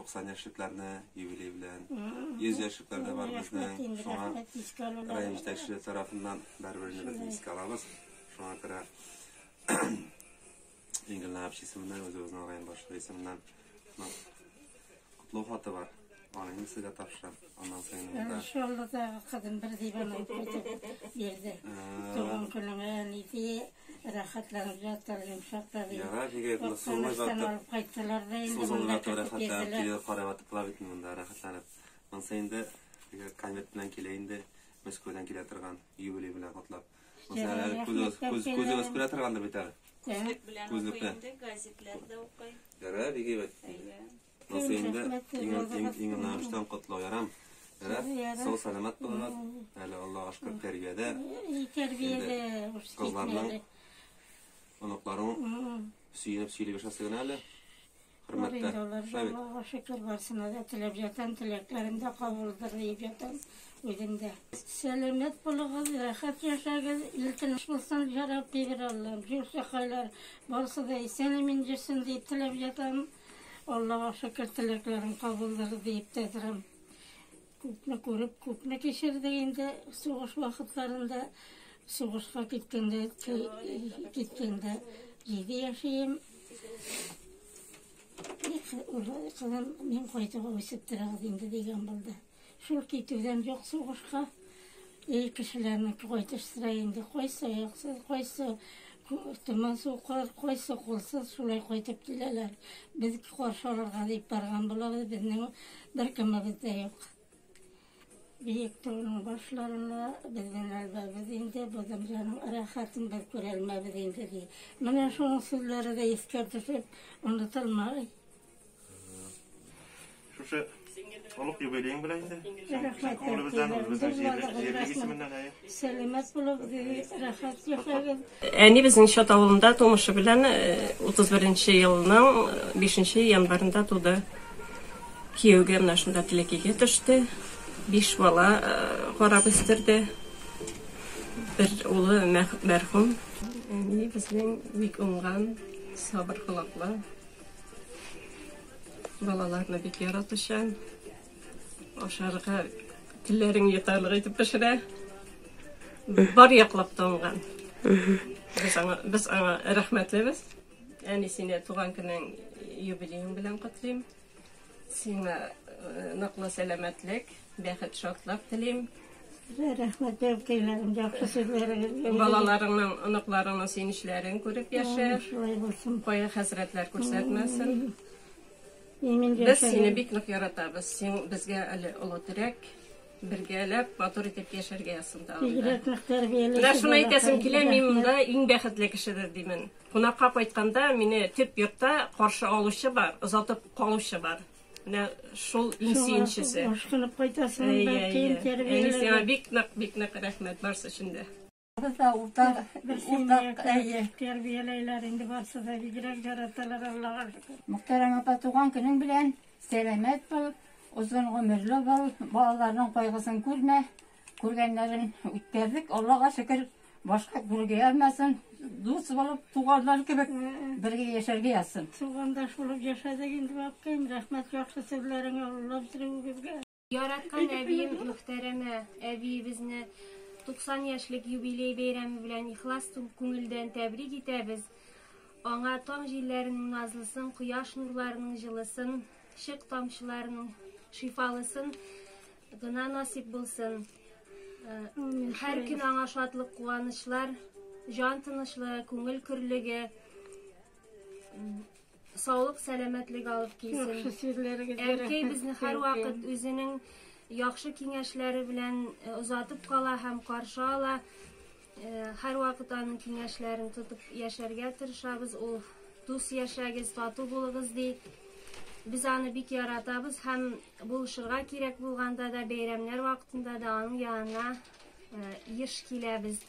90 яшьлекләрне юбилей белән, 100 яшьлекләр дә бар безнең. Шуңа район җитәкчелеге тарафыннан бер-берне без искә алабыз. Шуңа күрә Иңгелнә общ исеменнән, үзебезнең район башлыгы исеменнән котлау хаты бар. Аны инде сезгә тапшырам. Аннан соң инде монда. Шаллыдагы кызым бер диван алып кайтып бирде. Туган көнеңә әни ди, рәхәтләнеп яттылар, йомшак та ди. Ярар, егет, менә сузылмый Актаныштан алып кайттылар да инде Сузылмый монда ятып кертеп рәхәтләнеп бирделәр. телевизор карап ятыплар бит монда рәхәтләнеп. Монысы инде конверт белән килә инде, Мәскәүдән килә торган юбилей белән котлап. Монысы әле күзегез күз күзегез күрә торгандыр бит әле. Күзлек белән Күзлек укый белән. инде, газетлар да укый. Ярар, бик әйбәт. Әйе. Монысы инде Рәхмәт, иң иң иң рәхмәт. өчтән котлау ярам. Ярар, Ярар. сау сәламәт булыгыз. Әле Аллага шөкер тәрбиядә. И тәрбиядә уш Кызларның китмәде. оныкларың сөенеп сөйләп яшәсен генә әле. Бар Хөрмәттә. инде алар, Шулай бит. Аллага шөкер, барсына да теләп ятам, теләкләрем дә кабулдыр диеп ятам үзем дә. Сәламәт булыгыз, рәхәт яшәгез, ил тыныч булсын, я Рабби бир Аллам. Җүр-сакайлар барысы да исән-имин йөрсен диеп теләп ятам. Аллага шөкер, теләкләрем кабулдыр диеп тә торам. Күпне күреп, күпне кичердек инде сугыш вакытларында. Сугышка киткәндә, киткәндә 7 яшем. Кызым, мин кайтуга үсеп торыгыз инде дигән булды. Шул китүдән юк сугышка. И кешеләрне кайтыштыра инде. Кайсы аяксыз, кайсы томан сукыр, кайсы кулсыз шулай кайтып киләләр. Без каршы алырга дип барган булабыз, безнең бер кемебез дә юк. Биек тауның башларына безнең әлбәбез инде, бу дөньяның рәхәтен без күрәлмәбез инде ди. Менә шуның сүзләре дә искә төшеп, онытылмай. Шушы олуг юбилеең белән инде. Рәхмәт, Күңелебездән, үзебезнең әткәйләрем. җирлек исеменнән әйе. Сәламәт булыгыз, рәхәт яшәгез. Әни безнең Чат авылында тумышы белән 31 елның 5 январында туды. Кияүгә менә шунда Телекигә төште. 5 бала карап үстерде. Бер улы мәрхүм. Әни безнең бик уңган, сабыр холыклы. Балаларны бик яратучан. Ашарга телләрен йотарлык итеп пешерә. Бар яклап та уңган. Без аңа рәхмәтлебез. Әни сине туган көнең юбилеең белән котлыйм. Сиңа ныклы сәламәтлек, бәхет, шатлык телим. Рәхмәт, әбкәйләрем, яхшы сүзләрегезгә. Балаларыңның, оныкларыңның сөенечләрен күреп яшә. Шулай булсын. Кая хәсрәтләр күрсәтмәсен. Имин Без сине яшәгез. бик нык яратабыз. Син безгә әле олы терәк, бергәләп матур итеп яшәргә язсын тагын да. Бигрәк нык тәрбияле. Менә шуны әйтәсем килә, мин монда иң бәхетле кешедер димен. Кунакка кайтканда мине төп йортта каршы алучы бар, озатып калучы бар. Менә шул иң сөенчесе. Ашкынып кайтасың, Әйе, бәлкем әйе. Әни тәрбияле. сиңа бик нык, бик нык рәхмәт барсы өчен дә. Без дә уртак, Бер уртак, әйе. Тәрбияләйләр инде барсы да бигрәк яраталар, Аллага шөкер. Мөхтәрәм апа, туган көнең белән сәламәт бул, озын гомерле бул, балаларның кайгысын күрмә, күргәннәрен үткәрдек, Аллага шөкер, башка күрергә язмасын, дус булып, туганнар кебек бергә яшәргә язсын. Тугандаш булып яшәдек инде, бабкаем, рәхмәт яхшы сүзләреңә, Алла бирүегезгә. Яраткан әбием Мөхтәрәмә әбиебезне 90 яшьлек юбилей бәйрәме белән ихлас күңелдән тәбрик итәбез. Аңа таң җилләренең назлысын, кояш нурларының җылысын, чык тамчыларының шифалысын гына насип булсын. Һәр көн аңа шатлык, куанычлар, җан тынычлыгы, күңел көрлеге, саулык, сәламәтлек алып килсен. Яхшы сүзләрегезгә Әбкәй рәхмәт, безне һәрвакыт әбкәем. үзенең яхшы киңәшләре белән озатып кала һәм каршы ала. Һәрвакыт аның киңәшләрен тотып яшәргә тырышабыз. Ул дус яшәгез, тату булыгыз ди. Без аны бик яратабыз һәм булышырга кирәк булганда да, бәйрәмнәр вакытында да аның янына еш киләбез.